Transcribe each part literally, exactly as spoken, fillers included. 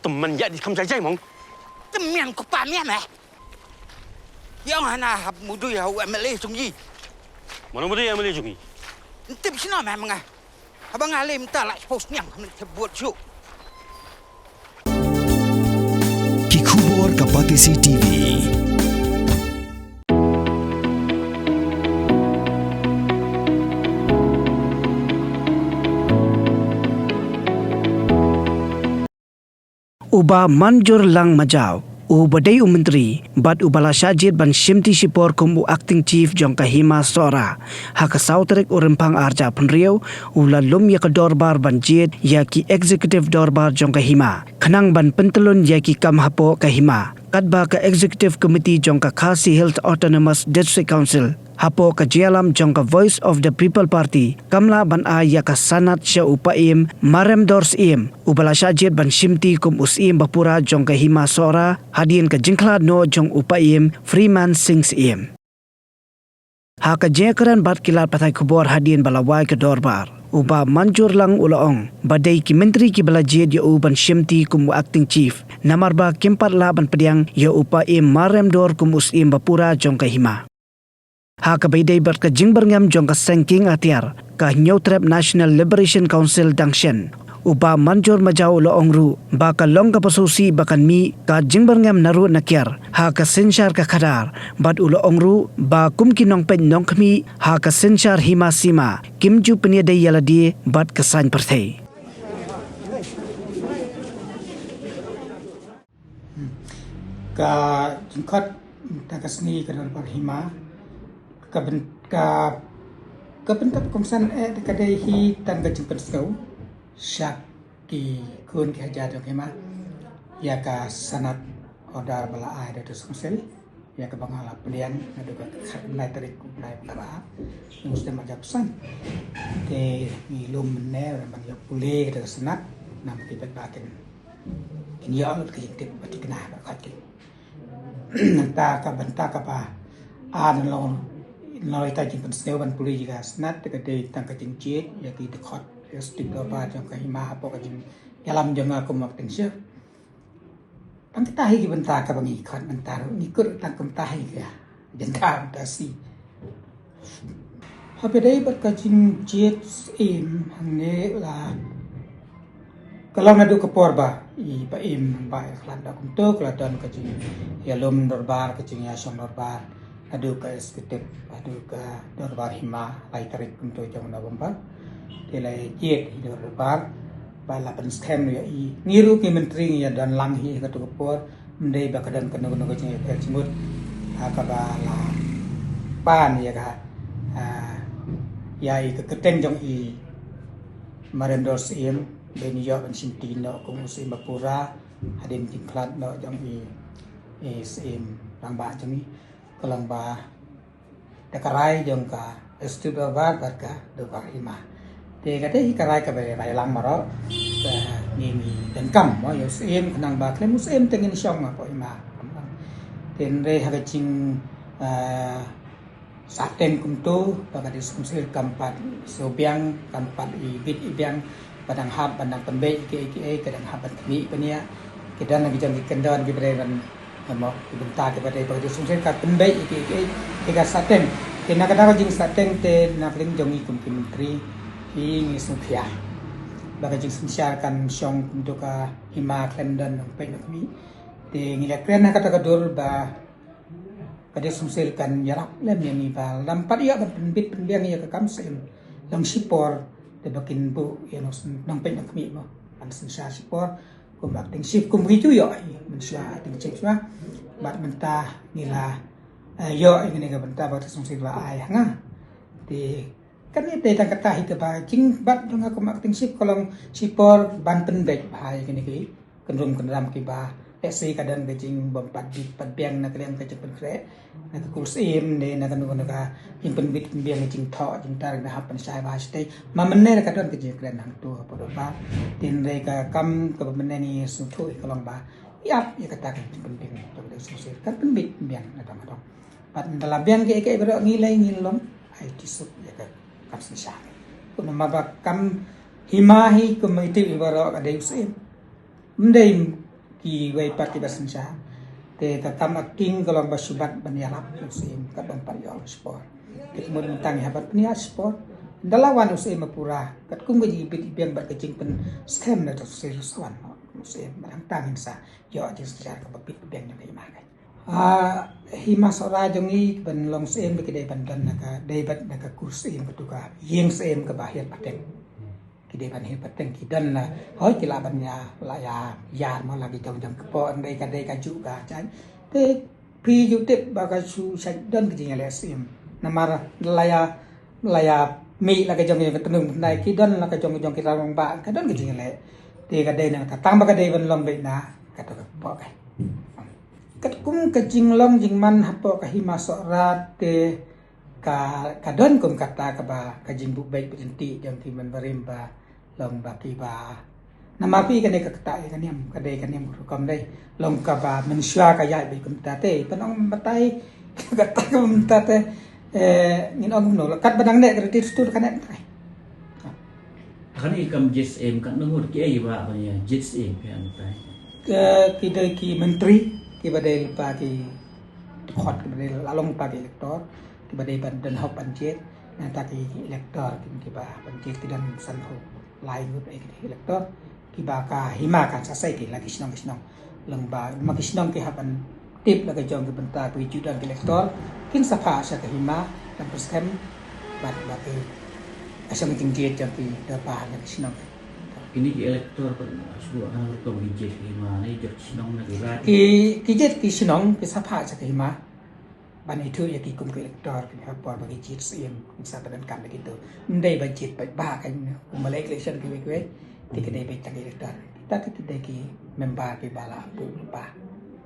Tymmen ïa di kham jai jai mong. Tymmen ko pa mian eh. Ïa nga na hap mudui ha u M L A jong i. Mano mudui M L A jong i? Ntip sino meh menga. Haba nga lem ta la post niang khamit te buat ju. Ki khubor ka Batesi T V. U Bah Manjurlang Majaw, u ba dei u myntri bad u ba la shah jied ban shimti shipor kum u acting chief jong ka Hima Sohra, ha ka saw tarik u Rymphang arhajar arphew hynriew, u la lum ïa ka dorbar ban jied ïa ki executive dorbar jong ka Hima, khnang ban pyntlun ïa ki kam hapoh ka Hima. Katba ka executive committee jong ka Khasi Hills Autonomous District Council, hapoh ka jingïalam jong ka Voice of the People Party, kam lah ban ai ïa ka sanad sha u Paiem Maremdor Syiem, u ba la shah jied ban shimti kum u Syiem bapura jong ka Hima Sohra, hadien ka jingkhlad noh jong u Paiem Freeman Singh Syiem. Ha ka jingkren bad ki lad pathai khubor hadien ba la wai ka dorbar, u Bah Manjurlang u la ong ba dei ki myntri ki ba la jied ïa u ban shimti kum u acting chief, namar ba kim pat lah ban pdiang ïa u Paiem Maremdor kum u Syiem bapura jong ka Hima. Ha kaba ïadei bad ka jingbyrngem jong ka seng kieng atiar, ka Hynñiewtrep National Liberation Council dang shen, u Bah Manjur Majaw u la ong ruh ba ka long kaba sngewsih ba kan mih ka jingbyrngem naduh na kiar ha ka synshar ka khadar, bad u la ong ruh ba kum ki nongpeit nongkhmih ha ka synshar Hima Sima, kim ju pynïadei ïa lade bad ka saiñ pyrthei. Ka jingkhot mynta ka sngi ka dorbar Hima, ka byn-, ka, ka bynta kongsan eh ka dei hi tang ka jingpynsngew sha ki khun ki hajar jong Hima ïa ka sanad order ba la ai da u District Council, ïa kaba nga la pdiang naduh ka khatkhyndai tarik u bnai ba la rah, u snem arhajar arphew san. Te ngi lum mynne ban ïa pule ka sanad, namar ki paidbah kin kin ïoh lut ka jingtip ba thikna ba khot kin. Nangta ka bynta kaba ar na long, na long ïa ka jingpynsngew ban pule ïa ka sanad, ka dei tang ka jingjied ïa ki dkhot, ïa ki stick ba jong ka Hima hapoh ka jingïalam jong nga kum u acting chief. Tang kita hi ki bynta kaba ngi khot mynta ruh, ngi kut tang kumta hi ka jingkhot mynta shi. Haba ïadei bad ka jingjied Syiem hangne la ka long naduh ka por ba i Paiem ba i khlad da kumto, ka la don ka jingïalum dorbar, ka jingïashong dorbar, naduh ka executive, naduh ka dorbar Hima, lai tarik kumto jong November. Te la jied hi dorbar ba la pynskhem ïa i. Ngi ruh ki myntri ngi ïa don lang hi ha kato ka por, ym dei ba ka don kano kano ka jingïapher jingmut ha kaba la pan ïa ka, ah, ïa i ka kyrteng jong i Maremdor Syiem, ba ngi ïoh ban shimti noh kum u Syiem bapura hadien jingkhlad noh jong i, i Syiem rangbah jong ngi, ka long ba da ka rai jong ka Executive Dorbar bad ka Dorbar Hima. Te kata hi ka rai kaba rai lang baroh, ka ngi ngi donkam mo ïa u Syiem, khnang ba khlem u Syiem te ngin shong hapoh Hima. Te hynrei ha ka jing, eh, sateng kumto ba ka District Council kam pat siew biang, kam pat i bit i biang, ba dang hap ban dang pynbeit ïa kiei kiei, ka dang hap ban khmih pynïaid, ki don ki jong ki kyndon kiba dei ban, mo, ki bynta kiba dei ba ka District Council ka pynbeit ïa kiei kiei, te ka sateng. Te na kata ka jingsateng te na ka liang jong ngi kum ki myntri, ngi sngewkhia ba ka jingsynshar kan shong kumto ka Hima khlem don nongpeit nongkhmih. Te ngi la kren ha kata ka dur ba ka District Council kan ïarap lem ïa ngi ba lada ym pat ïoh ban pynbit pynbiang ïa ka kam Syiem, long shipor te ba kin buh ïa nong, nongpeit nongkhmih mo, ban synshar shipor kum acting chief, kum ki ju ïoh hi mynshuwa acting chief shuwa. Bad mynta ngi la, eh, ïoh ïa kane ka bynta ba ka District Council la ai ha nga. Te kane te tang kata hi kaba jingbat jong nga kum acting chief ka long shipor ban pynbeit bha ïa kane ki kynrum kyndram kiba lehse ka don ka jingbym pat bit pat biang na ka liang ka jingpynkhreh na ka kul Syiem ne na kano kano ka jingpynbit pynbiang ka jingthoh jingtar, ngi hap ban shai bha shatei. Ma mynne ka don ka jingkren hangto hapoh dorbar. Te hynrei ka kam kaba mynne ngi sngewthuh hi ka long ba ïap ïa kata ka jingpynbiang jong ka District Council kan pynbit pynbiang na dong na dong. Bad ynda la biang kiei kiei baroh ngi lei ngi lum ai tisuk ïa ka kam synshar. Kumno ma ba kam Hima hi kum i tip hi baroh ka dei u Syiem. Ym dei kiwei pat kiba synshar. Te ka kam acting ka long ba shu bat ban ïarap u Syiem katba ym pat ïoh shipor. Te kumno mynta ngi hap ban pynïaid shipor. Ynda la wan u Syiem Pura katkum ka jingbit ibiang bad ka jingpynskhem na u Syiem, u Syiem, bad hangta ngin sa ïoh jingsynshar kaba bit ibiang jong ka hima ka. Ah, hima Sohra jong ngi ban long Syiem ba ki dei ban don na ka, dei ban na ka kur Syiem, katu ka ïing Syiem kaba hiar pateng. Ki dei ban hiar pateng, ki don la, hooid ki lah ban ïa, la ïa ïar mo la ki jong jong kpoh, dei ka, dei ka juh ka jaiñ. Te phi ju tip ba ka shu shait don ka jingïaleh Syiem. Namar la ïa, la ïa mih la ka jong jong ka tnum khyndai, ki don la ka jong jong ki rangbah, ka don ka jingïaleh. Te ka dei na ka, tang ba ka dei ban long beit na katu ka kpoh ka. Katkum ka jinglong jingman hapoh ka hima Sohra te ka, ka don kum kata kaba ka jingbuh beit buh jynti jong ki mynbarim ba long ba kiba. Namar phi kane ka kata ïa ka niam, ka dei ka niam ka rukom dei. Long kaba mynshuwa ka ïaid beit kumta te, pynong batai kata kumta te. Eh, ngin ong no, kat ba dang ne ka reti tu ka ne. Kane kam jied Syiem, katno ngut ki ei ba ban ïa jied Syiem phi ong tai? Ki, ki dei ki myntri kiba dei lypa ki dkhot, kiba dei la long lypa ki elector, kiba dei ban don hok ban jied. Nangta ki elector ki, kiba ban jied ki don sanphew lai ngut ei ki elector, kiba ka hima kan sa sei ki la ki shnong ki shnong. Leng ba ma ki shnong ki hap ban tip la ka jong ki bynta, ki ju don ki elector, kin sa phah sha ka hima ban pynskhem bad ba ki, ka shong jingjied jong ki dorbar na ki shnong. Kine ki elector pat shu ha rukom ki jied ki hima ne jong ki shnong na ki rai? Ki, ki jied ki shnong ki sa phah sha ka hima ban ithuh ïa ki kum ki elector, ki ha por ba ki jied Syiem, ki sa pyndonkam da kitu. Ym dei ba jied paidbah kan kum ba leh election kiwei kiwei. Te ki dei beit tang ki elector. Kita te ki dei ki member kiba la buh lypa.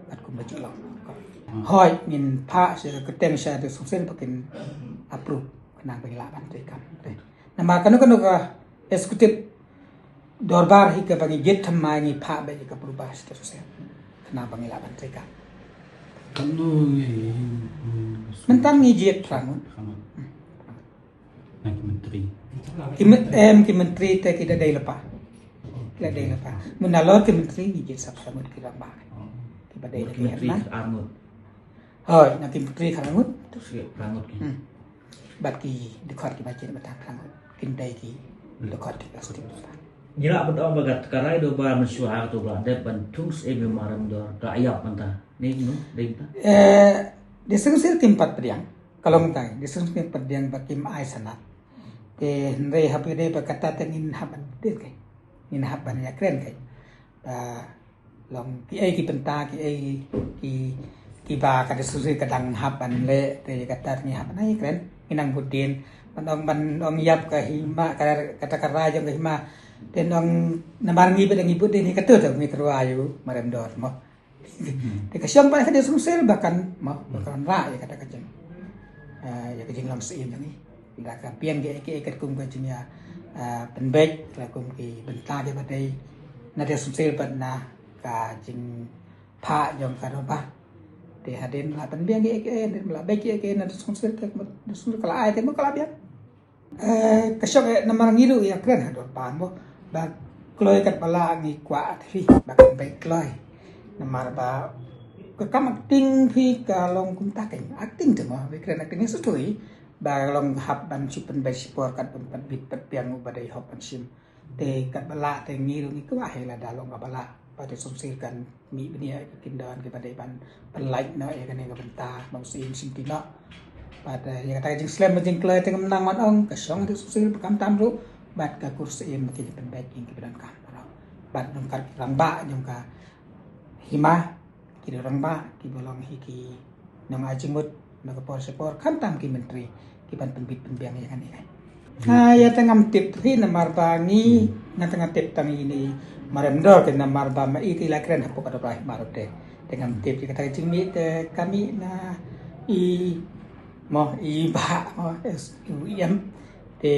Katkum ba ju long. Hooid, ngin phah sha ka kyrteng sha ka District Council ba kin approve khnang ba ngi lah ban treikam. Namar kano kano ka executive dorbar hi kaba ngi jied thymmai, ngi phah beit ïa ka approval sha District Council khnang ba ngi lah ban treikam. Katno ngi, hmm, mynta ngi jied phra ngut. Phra ngut. Na ki myntri. Ki myn-, em, ki myntri te ki da dei lypa. Ki da dei lypa. Mynta nalor ki myntri ngi jied sa phra ngut ki rangbah. Kiba dei na ki myntri ar ngut. Hooid, na ki myntri phra ngut. Phra ngut ki. Hmm. Bad ki dkhot kiba jied mynta phra ngut. Kin dei ki dkhot kiba sdang. Ngi lah ban ong ba ka rai dorbar mynshuwa ha kato ba dep ban thung Syiem ïa u Maremdor ka ïap mynta. Ni no, dei mynta. Eh, District Council kim pat pdiang. Ka long tai, District Council kim pat pdiang ba kim ai sanad. Te hynrei haba dei ba kata te ngin hap ban dei kai. Ngin hap ban ïakren kai. Ba long ki ei ki bynta, ki ei ki, kiba ka District Council ka dang hap ban leh, te kata te ngi hap ban ïakren. Ngi nang bud dien ban ong, ban ong ïap ka hima, ka, kata ka rai jong ka hima. Te ong namar ngi bad ngi bud dien hi kata te ngi tyrwa ïa u Maremdor mo. Te ka shong ba ka District Council ba kan mo, ba kan rah ïa kata ka jing, eh, ïa ka jinglong Syiem jong ngi. Da ka biang ki ei ki ei katkum ka jingïa, eh, pynbeit, katkum ki bynta kiba dei na District Council bad na ka jingphah jong ka dorbar. Te hadien la pynbiang ki ei ki ei, hadien la beit ki ei ki ei na District Council te, District Council ka la ai te mo ka la biang. Eh, ka shong eh namar ngi ruh ïakren ha dorbar mo. Ba kloi katba lah ngi kwah te phi ba kan beit kloi. Namar ba ka kam acting phi ka long kumta kein, acting te mo, phi kren acting ngi sutoi. Ba long hap ban shu pynbeit shipor kat ban pynbit pynbiang uba dei hok ban shim. Te katba lah te ngi ruh ngi kwah hi lada long kaba lah ba te sumsir kan mih bniah ïa ki kyndon kiba dei ban pynlait noh ïa kane ka bynta ba u Syiem shim ti noh. Bad, eh, ïa kata ka jingslem ba jingkloi te ngam nang ban ong ka shong te sumsir ba khamtam ruh bad ka kur Syiem ba ki pynbeit ïa kiba donkam baroh. Bad nongkat rangbah jong ka hima ki dei rangbah kiba long hi ki nong ai jingmut na ka por sha por khamtam ki myntri ki ban pynbit pynbiang ïa kane. Hmm. Ah, ïa te ngam tip hi namar ba ngi, hmm, nga te nga tip tang ïa i Maremdor te namar ba ma i te i la kren hapoh ka dorbar hima ruh te. Te ngam tip ïa kata ka jingmih te ka mih na i mo i bah mo S U M. Te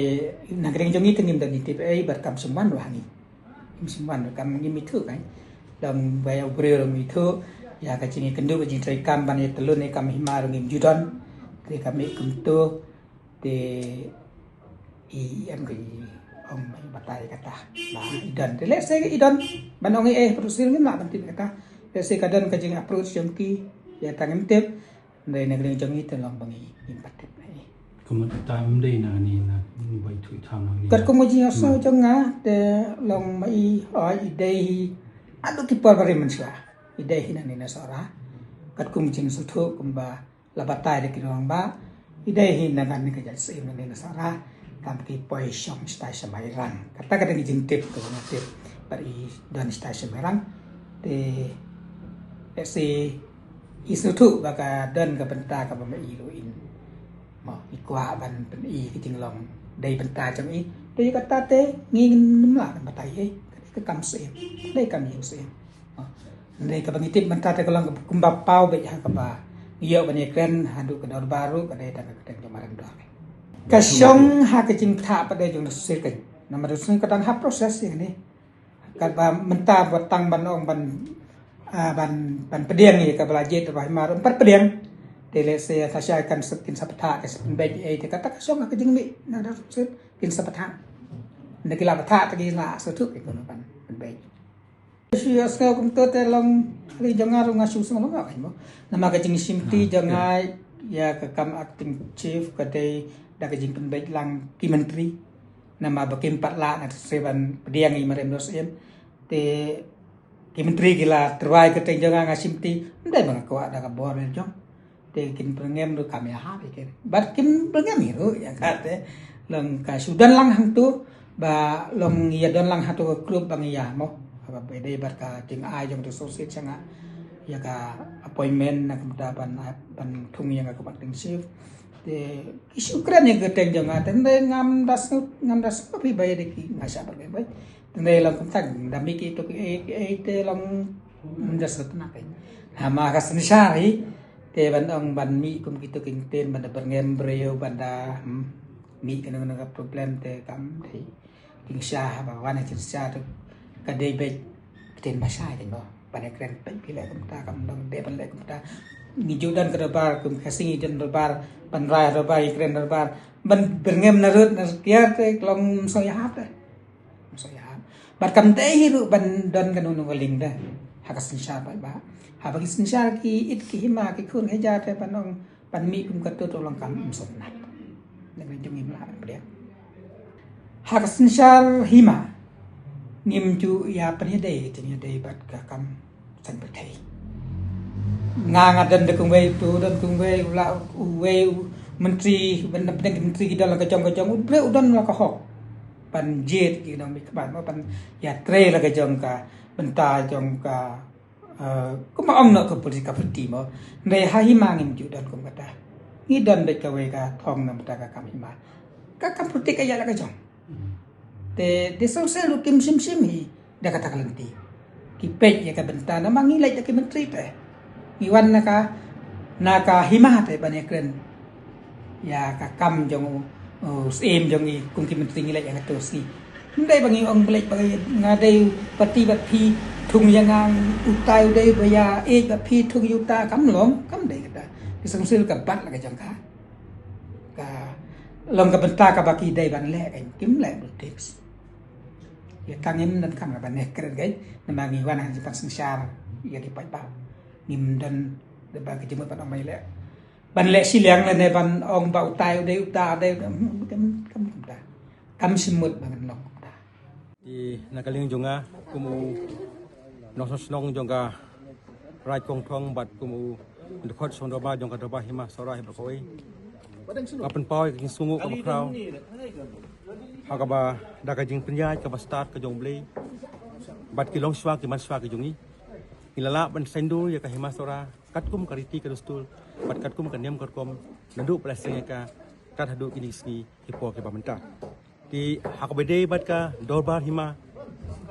na kren jong i te ngim da ni tip ei bad kam summan ruh ha ngi. Ngim summan ruh kam ngim ithuh kan. Dang ba ïa u briew ruh ngim ithuh. Ïa ka jingïakynduh ka jingtrei kam ban ïa tylun ïa kam hima ruh ngim ju don. Te ka mih kumto. Te i em ka i Ong ba i batai kata ba i don. Te lehse i don ban ong i eh, producer ngim lah ban tip kata. Lehse ka don ka jing approach jong ki, ïa tang ngim tip. Hynrei na ka liang jong i te long ba ngi ngim pat tip na i. Kumta ym dei na ni na ni bai thui tham na ni. Katkum ka jingïasngew jong nga te long ma i, oi, i dei hi. Haduh ki por ba rim mynshuwa i dei hi na ni na Sohra. Katkum jingsngewthuh kumba la batai da ki rangbah, i dei hi na kane ka jait syiem na ni na Sohra. Kam ki poi shong shata sha Mairang. Kata ka dei ka jingtip kaba nga tip. Bad i don shata sha Mairang. Te lehse i sngewthuh ba ka don ka bynta kaba ma i ruh in, mo, i kwah ban pyni ka jinglong dei bynta jong i. Te ïa kata te ngi ngim lah ban batai ei. Ka dei ka kam syiem, ka dei kam ïing syiem. Mo, hynrei kaba ngi tip mynta te ka long kumba paw beit ha kaba ngi ïoh ban ïakren haduh ka dorbar ruh ka dei tang ka kyrteng jong Marang Dor. Ka shong ha ka jingpynthah pat de jong na sosir ka. Namar sosir ka dang ha process ïa kane. Kaba mynta ba tang ban ong ban, ah, ban, ban pdiang ïa kaba la jied ba hima ruh pat pdiang. Te lehse ta sha kan sep kin sa pynthah ka sep pynbeit ei te kata ka shong ha ka jingmih na da sosir kin sa pynthah. Na ki la pynthah te ki la sothuh ki kano ban pynbeit. Shu ïasngew kumto te long, ha ka liang jong nga ruh nga shu sngew long nga mo. Namar ka jingshimti jong nga ïa ka kam acting chief ka dei da ka jingpynbeit lang ki myntri. Namar ba kim pat lah na sosir ban pdiang ïa i Marang Dor Syiem. Te ki myntri ki la tyrwa ïa ka kyrteng jong nga, nga shimti. Ym dei ba nga kwah da ka bor jong. Te kin byrngem ruh kam ïahap ïa ki. Bad kim byrngem hi ruh ïa kata. Long ka shu don lang hangto ba long ïa don lang hangto ka group ba ngi ïa mo. Haba ba dei bad ka jingai jong ka associate sha nga ïa ka appointment na ka bynta ban, ban thung ïa nga kum acting chief. Te ki shu kren ïa ka kyrteng jong nga te hynrei ngam da sngewthuh, ngam da sngewthuh ba ïa dei ki nga shah byrngem ba. Te hynrei long kumta da mih ki to ki ei ei te long ngam da sngewthuh na ka. Hama ka synshar hi. Te ban ong ban mih kum kito ki ktien ban da byrngem briew ban da, hmm, mih kano kano ka problem te kam dei. Jingshisha haba wan ha jingshisha te ka dei beit ktien ba shai te mo. Ban ïakren beit phi leh kumta kam dang dei ban leh kumta. Ngi ju don ka dorbar kum ka sngi don dorbar ban rai dorbar ïakren dorbar ban byrngem na rud na kiar te ka long ym sngewthuh ïahap te. Ym sngewthuh ïahap. Bad kam dei hi ruh ban don kano kano ka lieng te. Ha ka synshar paidbah. Haba ki synshar ki ïeit ki hima ki khun ki hajar te ban ong ban mih kum kato to long kam ym sngewtynnat. Ngi jong ngim lah ban pdiang. Ha ka synshar hima ngim ju ïa pynïadei, jingïadei bad ka kam saiñ pyrthei. Nga nga don da kumwei uto, don kumwei u la uwei u myntri, ban da pdeng ki myntri ki don la ka jong ka jong, u briew u don la ka hok ban jied ki nongmihkhmat mo, ban ïatrei la ka jong ka bynta jong ka, eh, kumba ong noh ka party, ka party mo. Hynrei ha hima ngim ju don kum kata. Ngi don beit kawei ka thong na bynta ka kam hima. Ka kam party ka ïaid la ka jong. Te de sngewsih ruh kim shim shim hi da kata ka lynti. Ki peit ïa ka bynta namar ngi leit da ki myntri te. Ngi wan na ka, na ka hima te ban ïakren ïa ka kam jong u, u syiem jong ngi kum ki myntri ngi leit ïa kato ka sngi. Ym dei ba ngi ong ba leit ba nga dei party bad phi thung ïa nga, utai u dei ba ïa ïeit bad phi thung ïa uta, kam long, kam dei kata. Ki sngewsih ka bat la ka jong ka. Ka long ka bynta kaba ki dei ban leh, kan kim leh politics. Ïa tang ngim donkam ban leh kren, kan namar ngi wan ha ka jingpang synshar ïa ki paidbah. Ngim don da ba ka jingmut ban ong ban leh, ban leh shiliang lane ban ong ba utai u dei uta, u dei uta. Hmm, kam, kam, kam, kam shim mut ba ngan long kumta. Te na ka liang jong nga kum u nongshong shnong jong ka Raid Kongthong bad kum u dkhot shong dorbar jong ka dorbar hima Sohra hi ba kawei, nga pynpaw ïa ka jingsngewnguh kaba khraw ha kaba da ka jingpynïaid kaba stad ka jong U Blei bad ki longshuwa ki manshuwa ki jong ngi, ngi la lah ban saiñdur ïa ka hima Sohra katkum ka riti ka dustur bad katkum ka niam ka rukom naduh ba la seng ïa ka kat haduh kine ki sngi ki por kiba mynta. Te ha kaba ïadei bad ka dorbar hima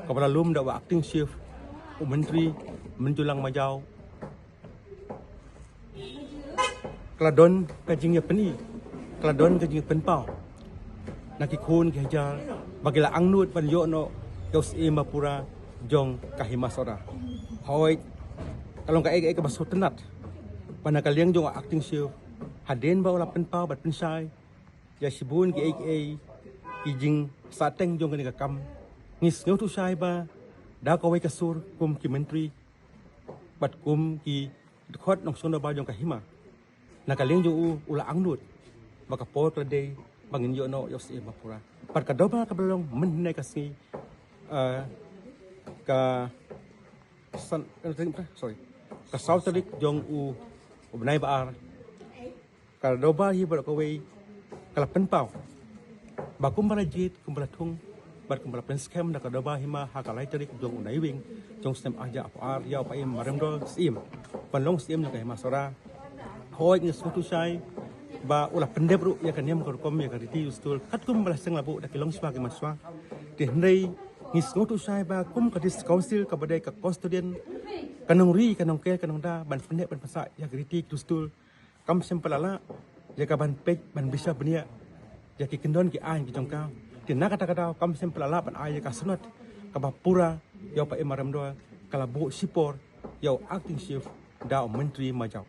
kaba la lum da u acting chief, u myntri Mynjulong Majaw, ka la don ka jingïapyni, ka la don ka jingpynpaw na ki khun ki hajar ba ki la angnud ban ïoh noh ïa u syiem ba pura jong ka hima Sohra. Hooid, ka long kaei kaei kaba sngewtynnat ba na ka liang jong u acting chief, hadien ba u la pynpaw bad pynshai ïa shibun kiei kiei ki jing Sateng jong kane ka kam, ngi sngewthuh shai ba da kawei ka sur kum ki myntri bad kum ki dkhot nongshong dorbar jong ka hima, na ka liang jong u, u la angnud ba ka por ka la dei ba ngin ïoh noh ïa u Syiem ba pura. Bad ka dorbar kaba la long mynhynne ka sngi, eh, ka san, eh, sorry, ka saw tarik jong u, u bnai ba ar, ka dorbar hi baroh kawei ka la pynpaw ba kumba la jied, kumba la thung bad kumba la pynskhem da ka dorbar hima ha ka lai tarik jong u Naiwieng jong u snem arhajar arphew ar ïa u Paiem Maremdol Syiem ban long Syiem jong ka Hima Sohra. Hooid, ngi sngewthuh shai ba u la pyndep ruh ïa ka niam ka rukom, ïa ka riti dustur katkum ba la seng la buh da ki longshuwa ki mansuwa. Te hynrei ngi sngewthuh shai ba kum ka District Council kaba dei ka custodian, ka nongri ka nongker ka nongda ban pyndep ban pynsah ïa ka riti dustur, kam shym pat la lah ïa ka ban peit ban bishar bniah ïa ki kyndon ki aiñ ki jong ka. Te na kata ka daw kam shym pat la lah ban ai ïa ka sumar kaba pura ïa u Paiem Maremdol, ka la buh shipor ïa u Acting Chief da u Myntri Marjaw.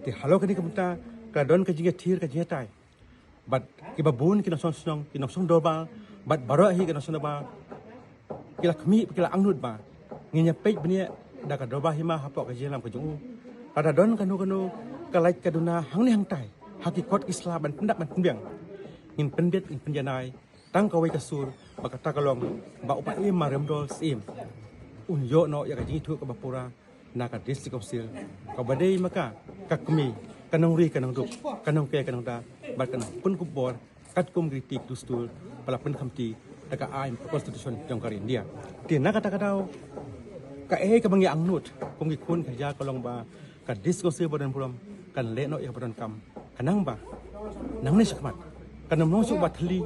Te halor kane ka bynta ka la don ka jingïathir ka jingïatai bad kiba bun ki nongshong shnong, ki nongshong dorbar bad baroh hi ki nongshong dorbar ki la khmih, ki la angnud ba ngin ïa peit bniah da ka dorbar hima hapoh ka jingïalam ka jong u. Lada don kano kano ka lait ka duna hangne hangtai ha ki kot ki sla ban pyndap ban pynbiang, ngin pynbeit, ngin pynjanai tang kawei ka sur, ba kata ka long ba u Paiem Maremdol Syiem un ïoh noh ïa ka jingithuh kaba pura na ka District Council, kaba dei ma ka ka kmie, ka nongri ka nongduk, ka nongker ka nongda bad ka nongpynkup bor katkum ki riti ki dustur ba la pynkhamti da ka aiñ, ka Constitution jong ka ri India. Te na kata ka daw kaei kaba ngi angnud kum ki khun khaja ka long ba ka District Council ba don burom kan leh noh ïa kaba donkam, khnang ba nangne shakhmat kan ym long shuh ba thylli,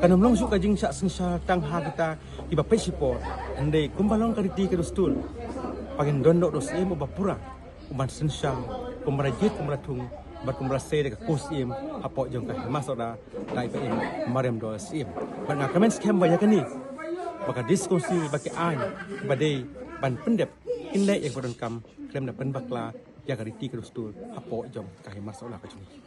kan ym long shuh ka jingshah synshar tang ha kita kiba peit shipor. Hynrei kumba long ka riti ka dustur, ba ngin don noh da u Syiem uba pura, uban synshar kumba la jied, kumba la thung bad kumba la sei da ka Syiem hapoh jong ka Hima Sohra, da u Paiem Maremdol Syiem. Bad nga kmen skhem ba ïa kane, ba ka District Council, ba ki aiñ ba dei ban pyndep kin leh ïa kaba donkam khlem da pynbakla ïa ka riti ka dustur hapoh jong ka Hima Sohra ka jong ngi.